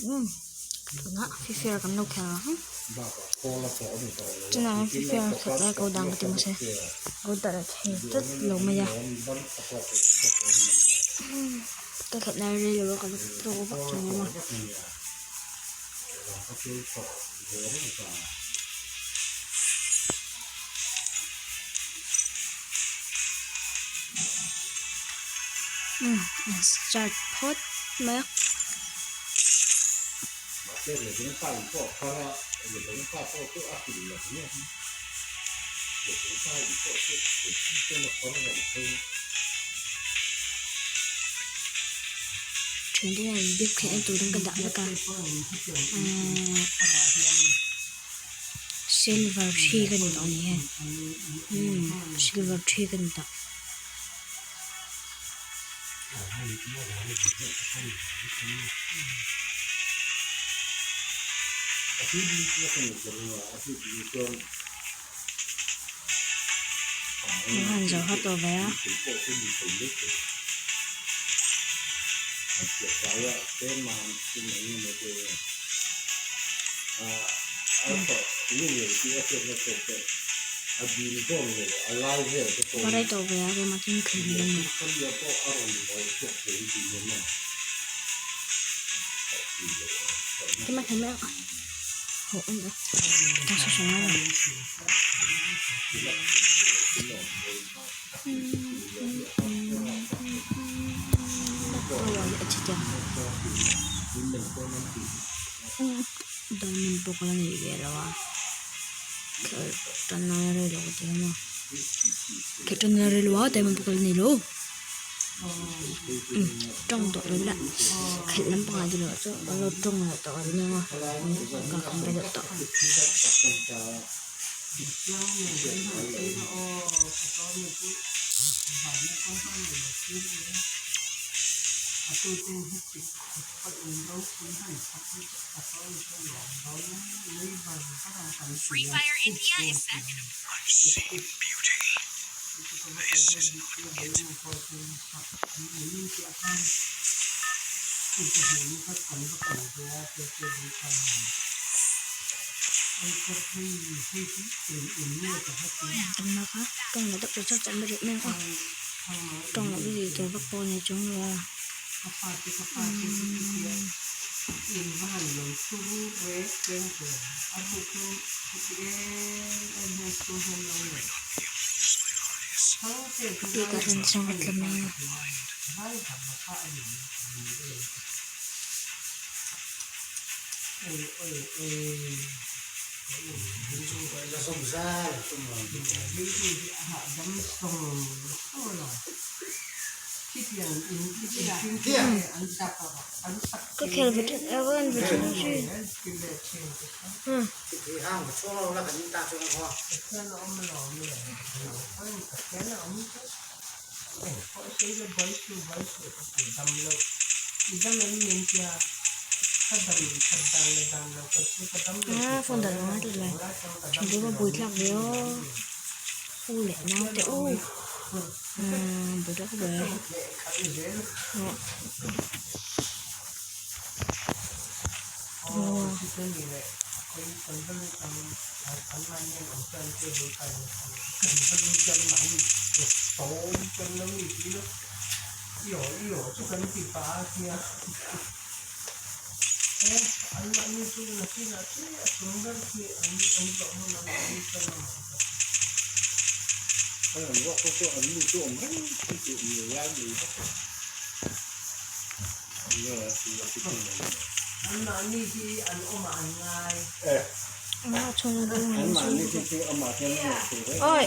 Umm tunah fifia kan lo khel ang tunah hian fifia khelh lai ko dan ka ti mahse ko darh thei tlat lo mai a ka khelh lai rei lo a ka la tawk vak chuang lo a. Umm an start phawt mai a. Thian te hian biak theihna turin ka dah vek a ehh silver thi ka ni tawh a ni hei umm silver thi ka ni tawh. An han zo hat tawh ve a. A rei tawh ve a keimah chuan khel ve a ni. Keimah khel mai ang a hawh a ni a ka hre hran a ni. Diamond pawh ka la nei ve lo a khelh tan a rei lo ka ti em a khelh tan a rei lo a diamond pawh ka la nei lo umm tawng tawh lo ila khelh lampang ah te erawh chu ka lo tawng leh tawh a nia ka kham ve deuh tawh. Tawng loh hi tur vak pawh a nei chuang lo a bik ah hian sangha tla mai a. Ka khel ve thin a ka en ve thin a chi hmm. Ah phone dah lo ngai tlat lai thian te pawh bui thlak ve aw u leh nau te u ah bui thlak ve ah chhung awi.